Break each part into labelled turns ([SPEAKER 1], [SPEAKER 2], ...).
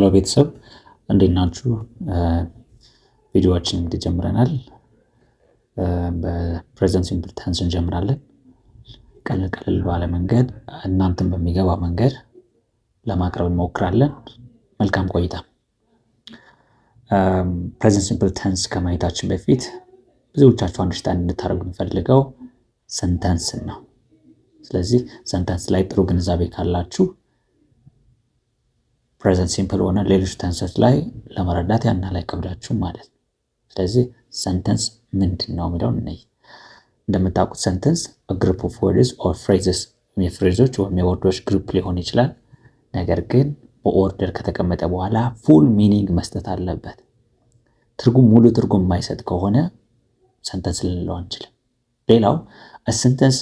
[SPEAKER 1] Hello ቤተሰብ፣ እንዴት ናችሁ? ቪዲዮዎችን እንግዲህ ጀምረናል። በ present simple tense እንጀምራለን። ቀለል ቀለል ባለ መንገድ፣ እናንተን በሚገባ መንገድ ለማቅረብ እንሞክራለን። መልካም ቆይታ። Present simple tense ከማየታችን በፊት ብዙዎቻችሁ understand እንድታደርጉ የምፈልገው sentence ን ነው። ስለዚህ sentence ላይ ጥሩ ግንዛቤ ካላችሁ present simple ሆነ ሌሎች tense ኦች ላይ ለመረዳት ያን ያህል አይከብዳችሁም ማለት ነው። ስለዚህ sentence ምንድን ነው የሚለውን እንይ። እንደምታውቁት sentence group of words or phrases፣ የ phrase ኦች ወይም የ word ኦች group ሊሆን ይችላል። ነገር ግን በ order ከተቀመጠ በኋላ full meaning መስጠት አለበት። ትርጉም ሙሉ ትርጉም የማይሰጥ ከሆነ sentence ልንለው አንችልም። ሌላው sentence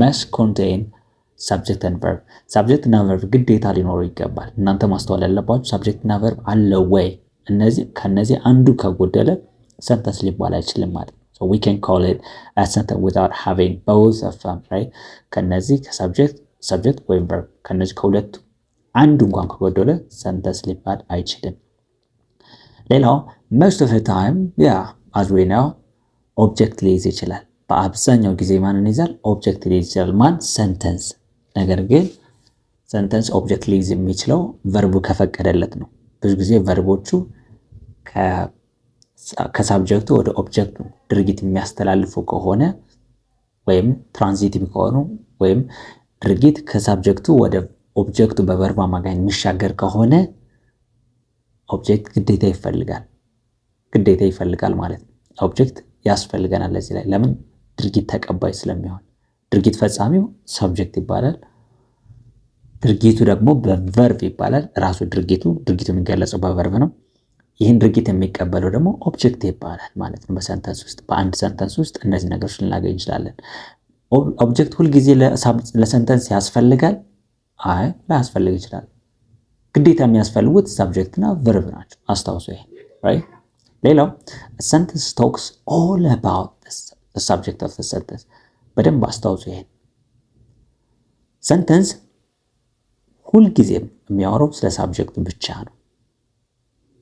[SPEAKER 1] must contain subject and verb። Subject እና verb ግዴታ ሊኖረው ይገባል። እናንተ ማስተዋል ያለባችሁ subject እና verb አለ ወይ? እነዚህ ከነዚህ አንዱ ከጎደለ sentence ሊባል አይችልም ማለት ነው። So we can call it a sentence without having both of them, right? ከነዚህ ከ subject ወይም verb፣ ከነዚህ ከሁለቱ አንዱ እንኳን ከጎደለ sentence ሊባል አይችልም። ሌላው most of the time, yeah, as we know, object ሊይዝ ይችላል። በአብዛኛው ጊዜ ማንን ይዛል? Object ሊይዝ ይችላል። ማን? Sentence። ነገር ግን sentence object ሊይዝ የሚችለው verb ኡ ከፈቀደለት ነው። ብዙ ጊዜ verb ኦቹ ከ subject ኡ ወደ object ኡ ድርጊት የሚያስተላልፉ ከሆነ ወይም transitive ከሆኑ ወይም ድርጊት ከ subject ኡ ወደ object ኡ በ verb አማካኝ የሚሻገር ከሆነ object ግዴታ ይፈልጋል ማለት ነው። Object ያስፈልገናል ለዚህ ላይ። ለምን? ድርጊት ተቀባይ ስለሚሆን። ድርጊት ፈጻሚው subject ይባላል። ድርጊቱ ደግሞ በ verb ይባላል። ራሱ ድርጊቱ የሚገለጸው በ verb ነው። ይህን ድርጊት የሚቀበለው ደግሞ object ይባላል ማለት ነው። በ sentence ውስጥ፣ በአንድ sentence ውስጥ እነዚህ ነገሮች ልናገኝ እንችላለን። Object ሁልጊዜ ለ sentence ያስፈልጋል? አይ፣ ላያስፈልግ ይችላል። ግዴታ የሚያስፈልጉት subject እና verb ናቸው። አስታውሱ ይሄ፣ right? ሌላው sentence talks all about subject of sentence። በደንብ አስታውሱ ይሄን። Sentence ሁልጊዜም የሚያወራው ስለ subject ኡ ብቻ ነው።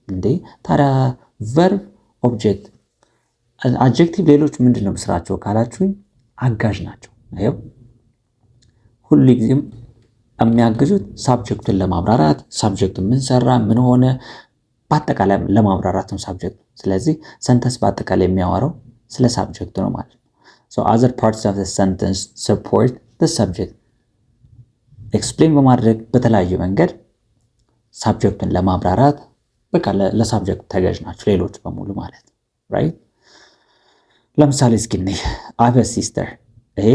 [SPEAKER 1] እንዴ፣ ታዲያ verb፣ object፣ adjective፣ ሌሎች ምንድን ነው ስራቸው ካላችሁኝ አጋዥ ናቸው። ይኸው ሁልጊዜም የሚያግዙት subject ኡን ለማብራራት፣ subject ኡ ምን ሰራ፣ ምን ሆነ፣ በአጠቃላይ ለማብራራት ነው subject ኡ። ስለዚህ sentence በአጠቃላይ የሚያወራው ስለ subject ኡ ነው ማለት ነው። So other parts of the sentence support the subject፣ explain በማድረግ፣ በተለያዩ መንገድ subject ኡን ለማብራራት፣ በቃ ለ subject ኡ ተገዥ ናቸው ሌሎች በሙሉ ማለት ነው። Right? ለምሳሌ እስኪ እንይ። I have a sister፣ ይሄ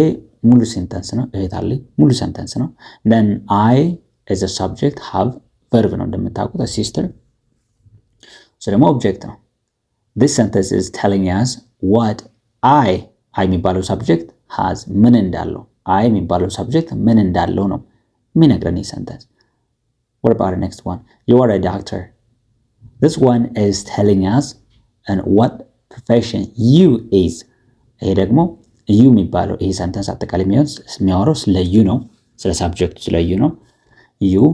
[SPEAKER 1] ሙሉ sentence ነው። እህት አለኝ፣ ሙሉ sentence ነው። Then I is a subject፣ have verb ነው እንደምታውቁት፣ sister እሱ ደግሞ object ነው። This sentence is telling us what I የሚባለው subject has፣ ምን እንዳለው፣ I የሚባለው subject ምን እንዳለው ነው የሚነግረን ይህ sentence። What about the next one? You are a doctor. This one is telling us and what profession you is። ይሄ ደግሞ you የሚባለው፣ ይሄ sentence አጠቃላይ የሚያወራው ስለ you ነው፣ ስለ subject ኡ፣ ስለ you ነው። You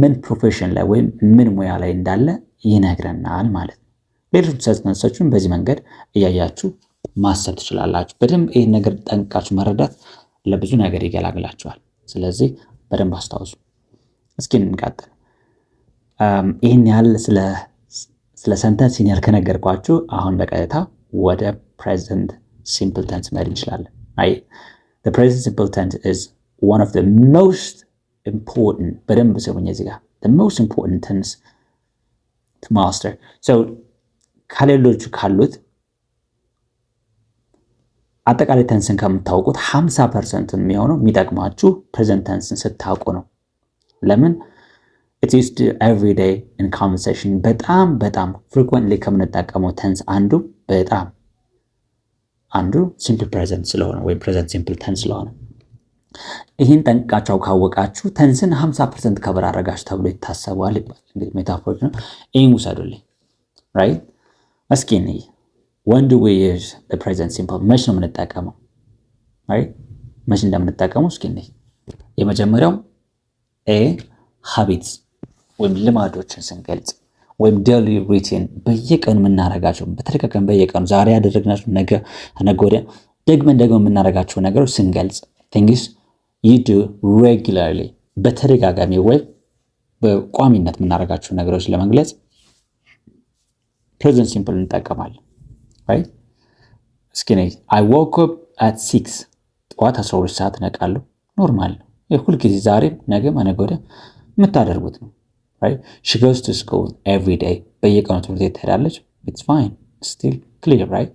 [SPEAKER 1] ምን profession ላይ ወይም ምን ሙያ ላይ እንዳለ ይነግረናል ማለት ነው። ሌሎች sentence ኦችን በዚህ መንገድ እያያችሁ ማሰብ ትችላላችሁ። በደንብ ይህን ነገር ጠንቅቃችሁ መረዳት ለብዙ ነገር ይገላግላችኋል። ስለዚህ በደንብ አስታውሱ። እስኪ እንቀጥል። ይህን ያህል ስለ sentence ይህን ያህል ከነገርኳችሁ አሁን በቀጥታ ወደ present simple tense መሄድ እንችላለን። The present simple tense is one of the most important፣ በደንብ ስሙኝ እዚህ ጋር፣ the most important tense to master። So ከሌሎቹ ካሉት አጠቃላይ ተንስን ከምታውቁት 50% የሚሆነው የሚጠቅማችሁ present tense ን ስታውቁ ነው። ለምን? It is every day in conversation። በጣም በጣም frequently ከምንጠቀመው tense አንዱ፣ በጣም አንዱ simple present ስለሆነ ወይም present simple tense ስለሆነ፣ ይህን ጠንቅቃችሁ ካወቃችሁ tense ን 50% cover አረጋችሁ ተብሎ ይታሰባል ይባላል። እንግዲህ metaphor ነው። ይህን ውሰዱልኝ። Right? እስኪ እንይ። When do we use the present simple? መች ነው የምንጠቀመው? Right? መች እንደምንጠቀመው እስኪ እንይ። የመጀመሪያው A, habits። ወይም ልማዶችን ስንገልጽ ወይም daily routine፣ በየቀኑ የምናደርጋቸው፣ በተደጋጋሚ በየቀኑ ዛሬ ያደረግናቸው ነገ ነገ ወዲያ ደግመን ደግመን የምናደርጋቸው ነገሮች ስንገልጽ፣ things you do regularly፣ በተደጋጋሚ ወይም በቋሚነት የምናደርጋቸው ነገሮች ለመግለጽ present simple እንጠቀማለን። Right? እስኪ I woke up at 6፣ ጠዋት 12 ሰዓት እነቃለሁ። Normal ነው። ሁልጊዜ ዛሬም ነገም ነገ ወዲያ የምታደርጉት ነው። She goes to school every day፣ በየቀኑ ትምህርት ቤት ትሄዳለች። It's fine, still clear, right?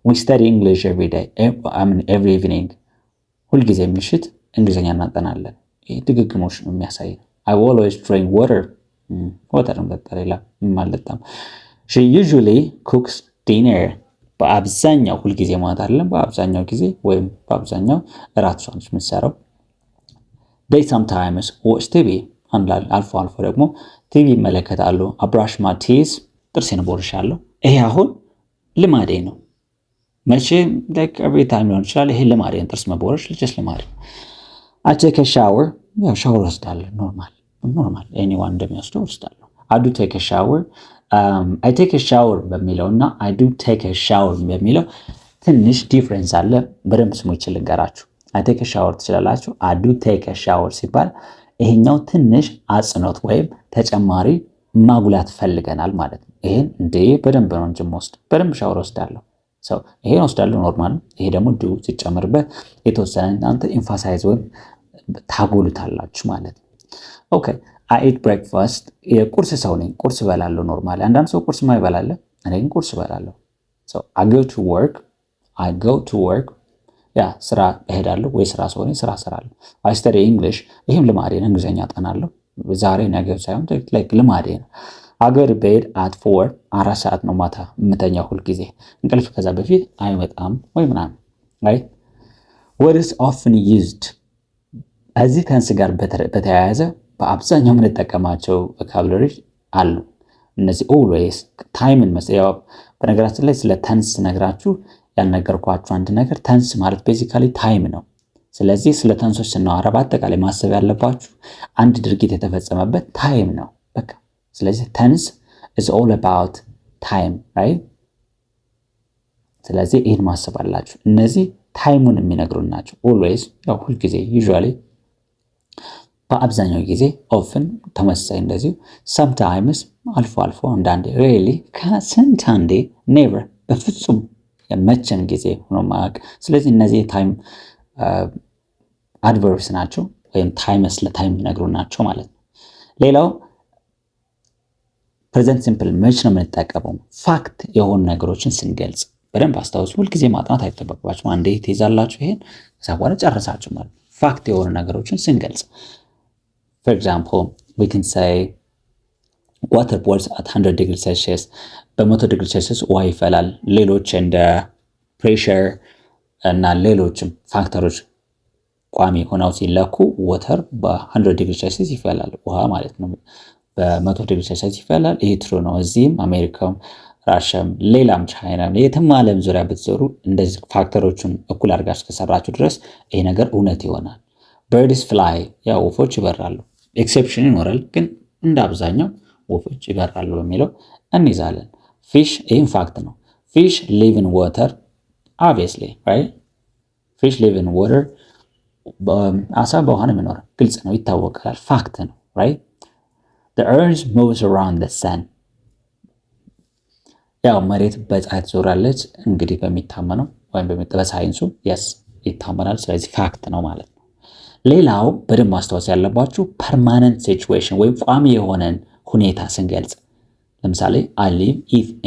[SPEAKER 1] We study English every day, every evening፣ ሁልጊዜ ምሽት እንግሊዝኛ እናጠናለን። ይህ ድግግሞሽ ነው የሚያሳይ ነው። I always drink water፣ water ነው የምጠጣ፣ ሌላ ምንም አልጠጣም። She usually cooks dinner፣ በአብዛኛው፣ ሁልጊዜ ማለት አይደለም፣ በአብዛኛው ጊዜ ወይም በአብዛኛው እራት እሷ ነች የምትሰራው። They sometimes watch TV፣ አልፎ አልፎ ደግሞ ቲቪ ይመለከታሉ። I brush my teeth፣ ጥርሴን ቦርሻለሁ። ይሄ አሁን ልማዴ ነው። መቼ every time ሊሆን ይችላል። ይሄ ልማዴ ነው። ጥርስ መቦረሽ just ልማዴ ነው። I take a shower፣ ያው ሻወር ወስዳለሁ። Normal anyone እንደሚወስደው ወስዳለሁ። I do take a shower። I take a shower በሚለው እና I do take a shower በሚለው ትንሽ difference አለ። በደንብ ስሙ፣ ይችል ልንገራችሁ። I take a shower ትችላላችሁ። I do take a shower ሲባል ይሄኛው ትንሽ አጽንኦት ወይም ተጨማሪ ማጉላት ፈልገናል ማለት ነው። ይሄን እንዴ በደንብ ነው እንጂ የምወስድ፣ በደንብ ሻወር ወስዳለሁ። So ይሄን ወስዳለሁ normal ነው። ይሄ ደግሞ do ሲጨምርበት የተወሰነ እናንተ emphasize ወይም ታጎሉታላችሁ ማለት ነው። Okay, I eat breakfast፣ የቁርስ ሰው ነኝ። ቁርስ እበላለሁ normally። አንዳንድ ሰው ቁርስ ማይበላ አለ፣ እኔ ግን ቁርስ እበላለሁ። I go to work፣ I go to work፣ yeah ስራ እሄዳለሁ ወይ ስራ ሰው ነኝ፣ ስራ እሰራለሁ። I study English፣ ይህም ልማዴ ነው። እንግሊዝኛ አጠናለሁ። ዛሬ ነገ ሳይሆን like ልማዴ ነው። I go to bed at 4፣ 4 ሰዓት ነው ማታ የምተኛው ሁልጊዜ። እንቅልፍ ከዛ በፊት አይመጣም ወይ ምናምን። Right? What is often used፣ እዚህ tense ጋር በተያያዘ በአብዛኛው የምንጠቀማቸው vocabulary አሉ። እነዚህ always time ን፣ በነገራችን ላይ ስለ tense ነግራችሁ ያልነገርኳችሁ አንድ ነገር tense ማለት basically time ነው። ስለዚህ ስለ tense ኦች ስናወራ በአጠቃላይ ማሰብ ያለባችሁ አንድ ድርጊት የተፈጸመበት time ነው። በቃ ስለዚህ tense is all about time, right? ስለዚህ ይህን ማሰብ አላችሁ። እነዚህ time ኡን የሚነግሩን ናቸው። Always ያው ሁልጊዜ፣ usually በአብዛኛው ጊዜ፣ often ተመሳሳይ እንደዚሁ፣ sometimes አልፎ አልፎ አንዳንዴ፣ rarely ከስንት አንዴ፣ never በፍጹም መቼም ጊዜ ሆኖ ማያውቅ። ስለዚህ እነዚህ time adverbs ናቸው ወይም time ስለ time የሚነግሩ ናቸው ማለት ነው። ሌላው present simple መች ነው የምንጠቀመው? Fact የሆኑ ነገሮችን ስንገልጽ። በደንብ አስታውሱ። ሁልጊዜ ማጥናት አይጠበቅባችሁም። አንዴ ትይዛላችሁ ይሄን፣ ከዛ በኋላ ጨረሳችሁ ማለት ነው። Fact የሆኑ ነገሮችን ስንገልጽ፣ for example, we can say water boils at 100 degree Celsius፣ በ100 ዲግሪ ሴልሲየስ ውሃ ይፈላል። ሌሎች እንደ pressure እና ሌሎችም factor ኦች ቋሚ ሆነው ሲለኩ water በ100 ዲግሪ ሴልሲየስ ይፈላል። ውሃ ማለት ነው። በ100 ዲግሪ ሴልሲየስ ይፈላል። ይህ true ነው። እዚህም አሜሪካም፣ ራሽያም፣ ሌላም ቻይናም የትም ዓለም ዙሪያ ብትዞሩ እንደዚህ factor ኦቹን እኩል አድርጋችሁ እስከሰራችሁ ድረስ ይሄ ነገር እውነት ይሆናል። Birds fly፣ ያው ወፎች ይበራሉ። Exception ይኖራል፣ ግን እንደ አብዛኛው ወፎች ይበራሉ በሚለው እንይዛለን። Fish፣ ይህም fact ነው። Fish live in water, obviously, right? Fish live in water፣ አሳ በውሃ ነው የሚኖረው። ግልጽ ነው፣ ይታወቃል። Fact ነው, right? The earth moves around the sun፣ ያው መሬት በፀሐይ ትዞራለች። እንግዲህ በሚታመነው ወይም በሳይንሱ yes ይታመናል። ስለዚህ fact ነው ማለት ነው። ሌላው በደንብ ማስታወስ ያለባችሁ permanent situation ወይም ቋሚ የሆነን ሁኔታ ስንገልጽ፣ ለምሳሌ I live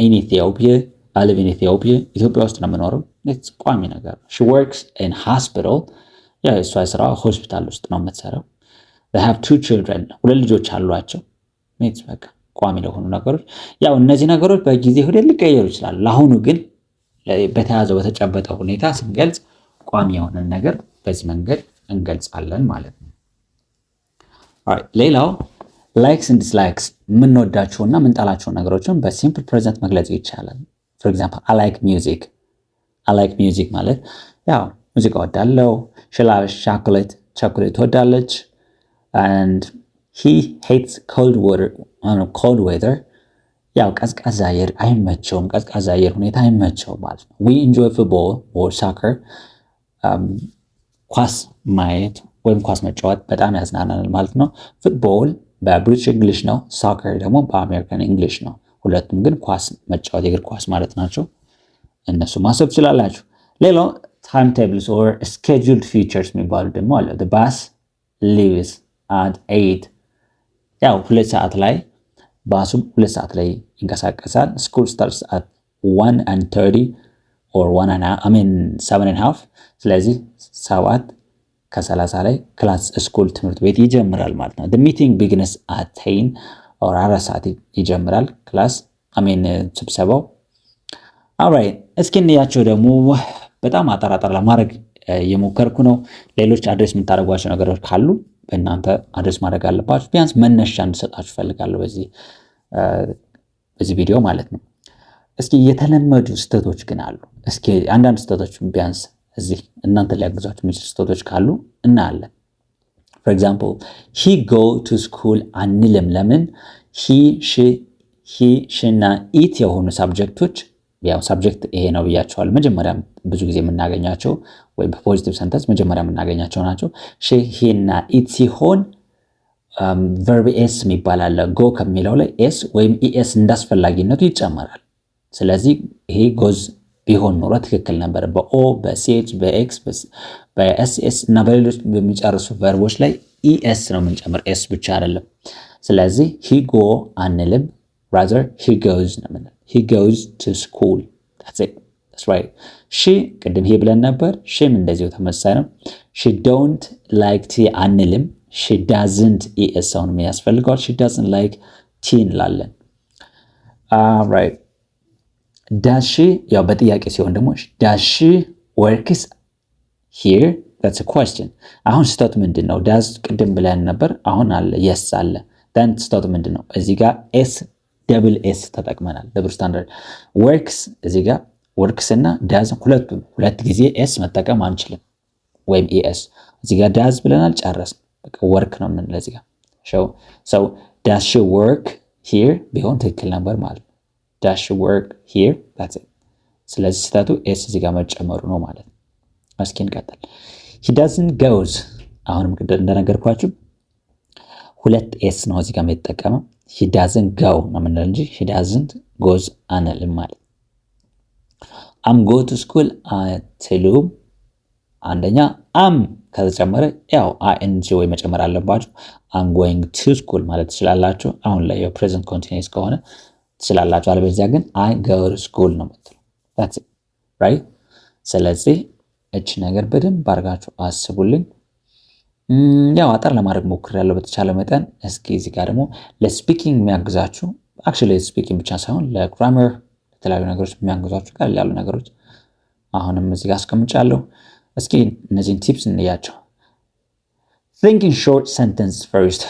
[SPEAKER 1] in Ethiopia፣ I live in Ethiopia፣ ኢትዮጵያ ውስጥ ነው የምኖረው። ቋሚ ነገር ነው። She works in hospital፣ ያው እሷ ስራ ሆስፒታል ውስጥ ነው የምትሰራው። They have two children፣ ሁለት ልጆች አሏቸው። በቃ ቋሚ ለሆኑ ነገሮች፣ ያው እነዚህ ነገሮች በጊዜ ሂደት ሊቀየሩ ይችላሉ። ለአሁኑ ግን በተያዘው በተጨበጠ ሁኔታ ስንገልጽ ቋሚ የሆነን ነገር በዚህ መንገድ እንገልጻለን ማለት ነው። ሌላው likes and dislikes፣ የምንወዳቸውና የምንጠላቸው ነገሮችን በ simple present መግለጽ ይቻላል። For example, I like music። I like music ማለት ያው ሙዚቃ እወዳለሁ። She loves chocolate፣ ቸኮሌት ትወዳለች። And He hates cold weather፣ ያው ቀዝቃዛ አየር አይመቸውም፣ ቀዝቃዛ አየር ሁኔታ አይመቸውም ማለት ነው። We enjoy football or soccer፣ ኳስ ማየት ወይም ኳስ መጫወት በጣም ያዝናናል ማለት ነው። Football በ British English ነው፣ soccer ደግሞ በ American English ነው። ሁለቱም ግን ኳስ መጫወት፣ የእግር ኳስ ማለት ናቸው። እነሱ ማሰብ ትችላላችሁ። ሌላው timetables or scheduled features የሚባሉ ደግሞ አለ። Bus leaves at 8፣ ያው 2 ሰዓት ላይ ባሱ 2 ሰዓት ላይ ይንቀሳቀሳል። School starts at 1:30 or one, I mean, 7:30። ስለዚህ 7:30 ላይ class school ትምህርት ቤት ይጀምራል ማለት ነው። Meeting begins at 10 or 4 ሰዓት ይጀምራል class, I mean, ስብሰባው። Alright፣ እስኪ እንያቸው ደግሞ። በጣም አጠር አጠር ለማድረግ እየሞከርኩ ነው። ሌሎች address የምታደርጓቸው ነገሮች ካሉ በእናንተ address ማድረግ አለባችሁ። ቢያንስ መነሻ እንድሰጣችሁ እፈልጋለሁ በዚህ ቪዲዮ ማለት ነው። እስኪ የተለመዱ ስህተቶች ግን አሉ። እስኪ አንዳንድ ስህተቶች ቢያንስ እዚህ እናንተ ሊያግዟችሁ የሚችሉ ስህተቶች ካሉ እናያለን። For example, he go to school አንልም። ለምን? He, she እና it የሆኑ subject ኦች፣ ያው subject ይሄ ነው ብያችኋለሁ። መጀመሪያ ብዙ ጊዜ የምናገኛቸው ወይ በ positive sentence መጀመሪያ የምናገኛቸው ናቸው። She, he እና it ሲሆን verb s የሚባል አለ። Go ከሚለው ላይ s ወይም es እንዳስፈላጊነቱ ይጨመራል። ስለዚህ ይሄ goes ቢሆን ኖሮ ትክክል ነበር። በኦ፣ በሲኤች፣ በኤክስ፣ በኤስኤስ እና በሌሎች በሚጨርሱ verb ኦች ላይ es ነው የምንጨምር፣ s ብቻ አይደለም። ስለዚህ he go አንልም፣ rather he goes ነው የምንለው። He goes to school, that's right። She ቅድም he ብለን ነበር። She ም እንደዚሁ ተመሳሳይ ነው። She don't like tea አንልም። She doesn't፣ es አሁንም ያስፈልገዋል። She doesn't like tea እንላለን። Right, does she፣ ያው በጥያቄ ሲሆን ደግሞ does she works here? That's a question። አሁን ስህተቱ ምንድን ነው? Does ቅድም ብለን ነበር። አሁን አለ፣ yes አለ። Then ስህተቱ ምንድን ነው? እዚህ ጋር s፣ double s ተጠቅመናል። Double standard። Works፣ እዚህ ጋር works እና does ሁለቱም ሁለት ጊዜ s መጠቀም አንችልም፣ ወይም es። እዚህ ጋር does ብለናል፣ ጨረስን። በቃ work ነው የምንለው እዚህ ጋር። So does she work here ቢሆን ትክክል ነበር ማለት ነው። Does she work here? That's it። ስለዚህ ስህተቱ s እዚህ ጋር መጨመሩ ነው ማለት ነው። እስኪ እንቀጥል። He doesn't goes፣ አሁንም ቅድም እንደነገርኳችሁ ሁለት s ነው እዚህ ጋር የተጠቀመው። He doesn't go ነው የምንለው እንጂ he doesn't goes አንልም ማለት። I'm go to school አትሉም። አንደኛ am ከተጨመረ ያው ing ወይ መጨመር አለባችሁ። I'm going to school ማለት ትችላላችሁ። አሁን ላይ የ present continuous ከሆነ ትችላላችሁ። አለበለዚያ ግን I go to school ነው የምትለው፣ right። ስለዚህ እች ነገር በደንብ አድርጋችሁ አስቡልኝ። ያው አጠር ለማድረግ ሞክሬያለሁ በተቻለ መጠን። እስኪ እዚህ ጋር ደግሞ ለ speaking የሚያግዛችሁ፣ actually speaking ብቻ ሳይሆን ለ grammar፣ ለተለያዩ ነገሮች የሚያግዟችሁ ቀለል ያሉ ነገሮች አሁንም እዚህ ጋር አስቀምጫለሁ። እስኪ እነዚህን tips እንያቸው። Think in short sentence first።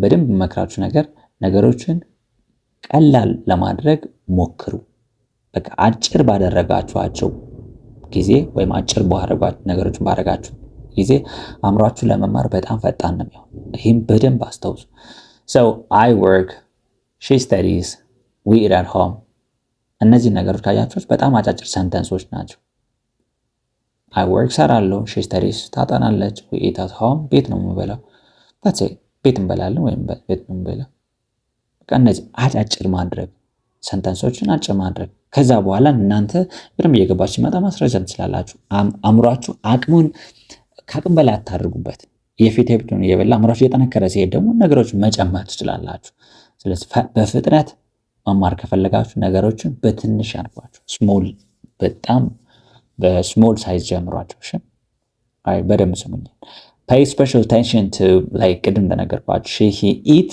[SPEAKER 1] በደንብ የምመክራችሁ ነገር ነገሮችን ቀላል ለማድረግ ሞክሩ። በቃ አጭር ባደረጋችኋቸው ጊዜ ወይም አጭር ነገሮችን ባደረጋችሁ ጊዜ አእምሯችሁ ለመማር በጣም ፈጣን ነው የሚሆን። ይህም በደንብ አስታውሱ። So I work, she studies, we eat at home። እነዚህ ነገሮች ካያችሁ በጣም አጫጭር sentence ኦች ናቸው። I work ሰራለሁ፣ she studies ታጠናለች፣ we eat at home ቤት ነው የምንበላው። ቤት እንበላለን ወይም ቤት ነው የምንበላው። በቃ እነዚህ አጫጭር ማድረግ፣ sentence ኦችን አጭር ማድረግ። ከዛ በኋላ እናንተ በደንብ እየገባችሁ ሲመጣ ማስረዘም ትችላላችሁ። አእምሯችሁ አቅሙን ከአቅም በላይ አታድርጉበት። የፊት የፊቱን እየበላ አእምሯችሁ እየጠነከረ ሲሄድ ደግሞ ነገሮች መጨመር ትችላላችሁ። ስለዚህ በፍጥነት መማር ከፈለጋችሁ ነገሮችን በትንሽ ያርጓቸው። Small፣ በጣም በ small size ጀምሯቸው። እሺ፣ አይ በደንብ ስሙኝ። Pay special attention to, like ቅድም እንደነገርኳችሁ she, he, it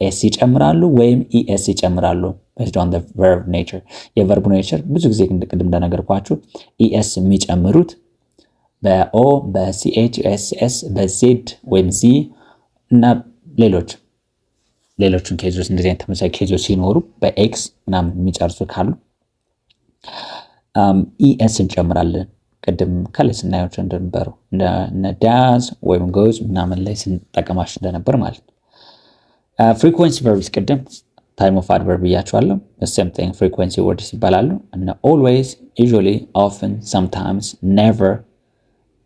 [SPEAKER 1] s ይጨምራሉ ወይም es ይጨምራሉ። Based on verb nature፣ የ verb ኡ nature ብዙ ጊዜ ቅድም እንደነገርኳችሁ es የሚጨምሩት በኦ፣ በሲኤች፣ ኤስ ኤስ፣ በዜድ ወይም ዚ እና ሌሎች ሌሎችን case ኦች፣ እንደዚህ አይነት ተመሳሳይ case ኦች ሲኖሩ በ x ምናምን የሚጨርሱ ካሉ es እንጨምራለን። ቅድም ከላይ ስናያቸው እንደነበሩ እነ does ወይም goes ምናምን ላይ ስንጠቀማቸው እንደነበር ማለት ነው። Frequency verbs ቅድም time of adverb ብያቸዋለሁ። Same thing frequency words ይባላሉ። እነ always፣ usually፣ often፣ sometimes፣ never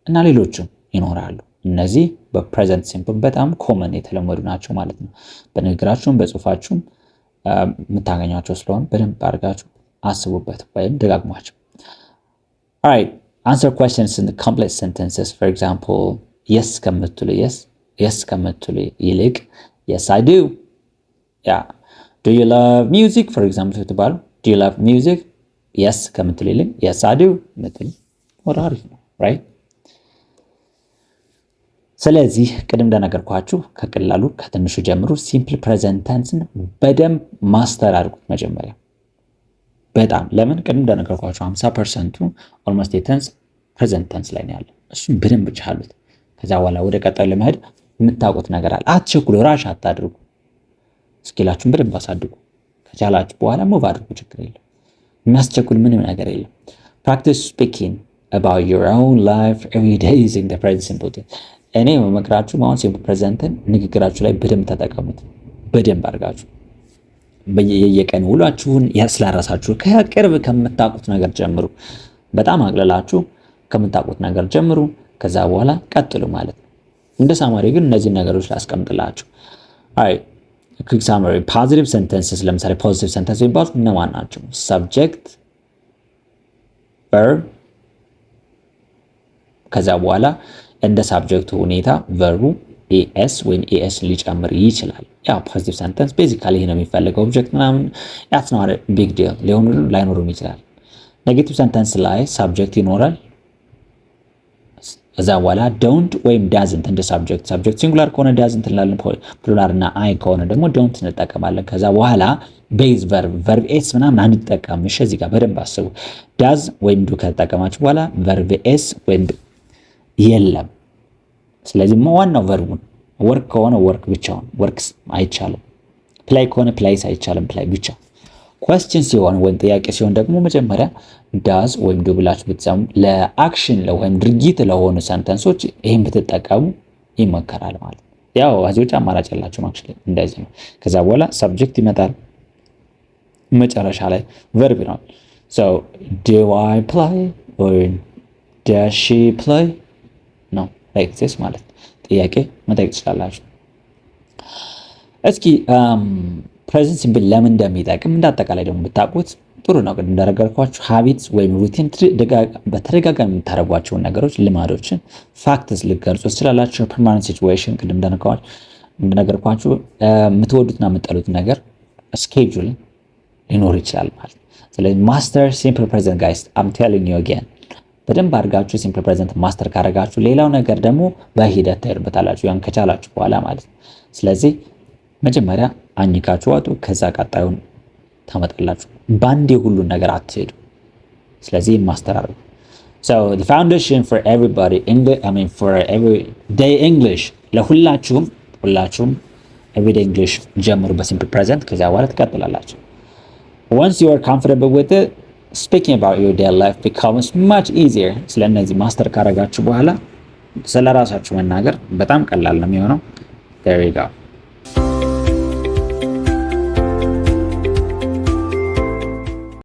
[SPEAKER 1] እና ሌሎችም ይኖራሉ። እነዚህ በ present simple በጣም common የተለመዱ ናቸው ማለት ነው። በንግግራችሁም በጽሁፋችሁም የምታገኟቸው ስለሆነ በደንብ አድርጋችሁ አስቡበት ወይም ደጋግሟቸው። Alright, answer questions in complete sentences. For example, yes ከምትሉ ይልቅ "Yes, I do." Yeah, "Do you love music?" for example ስትባሉ "Do you love music?" "Yes" ከምትሉ ይልቅ "Yes, I do" ምትሉ ወደ አሪፍ ነው፣ right? ስለዚህ ቅድም እንደነገርኳችሁ ከቀላሉ ከትንሹ ጀምሩ። Simple present tense ን በደንብ master አድርጉት መጀመሪያ። በጣም ለምን ቅድም እንደነገርኳችሁ 50% ኡ almost የ tense present tense ላይ ነው ያለው። እሱም በደንብ ቻሉት። ከዛ በኋላ ወደ ቀጣዩ ለመሄድ የምታውቁት ነገር አለ። አትቸኩሉ፣ rush አታድርጉ። Skill ኣችሁን በደንብ አሳድጉ። ከቻላችሁ በኋላ move አድርጉ፣ ችግር የለም። የሚያስቸኩል ምንም ነገር የለም። Practice speaking about your own life every day using the present simple tense። እኔ የምመክራችሁ አሁን simple present ን ንግግራችሁ ላይ በደንብ ተጠቀሙት። በደንብ አድርጋችሁ በየቀን ውሏችሁን ስለራሳችሁ ከቅርብ ከምታውቁት ነገር ጀምሩ። በጣም አቅልላችሁ ከምታውቁት ነገር ጀምሩ። ከዛ በኋላ ቀጥሉ ማለት ነው። እንደ summary ግን እነዚህን ነገሮች ላስቀምጥላችሁ። Alright, quick summary. Positive sentences፣ ለምሳሌ positive sentence የሚባሉት እነማን ናቸው? Subject፣ verb፣ ከዛ በኋላ እንደ subject ኡ ሁኔታ verb ኡ es ወይም es ሊጨምር ይችላል። ያው positive sentence basically ይሄ ነው የሚፈልገው። Object ምናምን that's not big deal፣ ሊሆኑ ላይኖሩም ይችላል። Negative sentence ላይ subject ይኖራል። እዛ በኋላ don't ወይም doesn't እንደ subject። Subject singular ከሆነ doesn't እንላለን። Plural እና I ከሆነ ደግሞ don't እንጠቀማለን። ከዛ በኋላ base verb፣ verb s ምናምን አንጠቀም። እሺ፣ እዚህ ጋር በደንብ አስቡ። Does ወይም do ከተጠቀማችሁ በኋላ verb s ወይም የለም። ስለዚህ ዋናው verb ኡን work ከሆነ work ብቻውን፣ works አይቻልም። Play ከሆነ plays አይቻልም፣ play ብቻ። Question ሲሆን ወይም ጥያቄ ሲሆን ደግሞ መጀመሪያ does ወይም do ብላችሁ ብትሰሙ ለ action ወይም ድርጊት ለሆኑ sentence ኦች ይህን ብትጠቀሙ ይመከራል ማለት ነው። ያው ከዚህ ውጭ አማራጭ የላችሁም። Actually እንደዚህ ነው። ከዛ በኋላ subject ይመጣል፣ መጨረሻ ላይ verb ይሆናል። So do I play or does she play ነው like this ማለት ጥያቄ መጠየቅ ትችላላችሁ። እስኪ present simple ለምን እንደሚጠቅም እንደ አጠቃላይ ደግሞ ብታውቁት ጥሩ ነው። ቅድም እንደነገርኳችሁ habits ወይም routine፣ በተደጋጋሚ የምታደርጓቸውን ነገሮች፣ ልማዶችን፣ facts ልገልጹ ትችላላችሁ። Permanent situation፣ ቅድም እንደነገርኳችሁ የምትወዱትና የምትጠሉት ነገር፣ schedule ሊኖር ይችላል ማለት ነው። ስለዚህ master simple present, guys. I'm telling you again፣ በደንብ አድርጋችሁ simple present master ካደረጋችሁ ሌላው ነገር ደግሞ በሂደት ትሄዱበታላችሁ፣ ያን ከቻላችሁ በኋላ ማለት ነው። ስለዚህ መጀመሪያ አኝካችሁ ዋጡ፣ ከዛ ቀጣዩን ታመጣላችሁ። በአንዴ ሁሉን ነገር አትሄዱ። ስለዚህ master አድርጉ። So the foundation for everybody English, I mean, for everyday English፣ ለሁላችሁም ሁላችሁም everyday English ጀምሩ በ simple present፣ ከዚያ በኋላ ትቀጥላላችሁ። Once you are comfortable with it, speaking about your daily life becomes much easier። ስለ እነዚህ master ካረጋችሁ በኋላ ስለ ራሳችሁ መናገር በጣም ቀላል ነው የሚሆነው። There you go.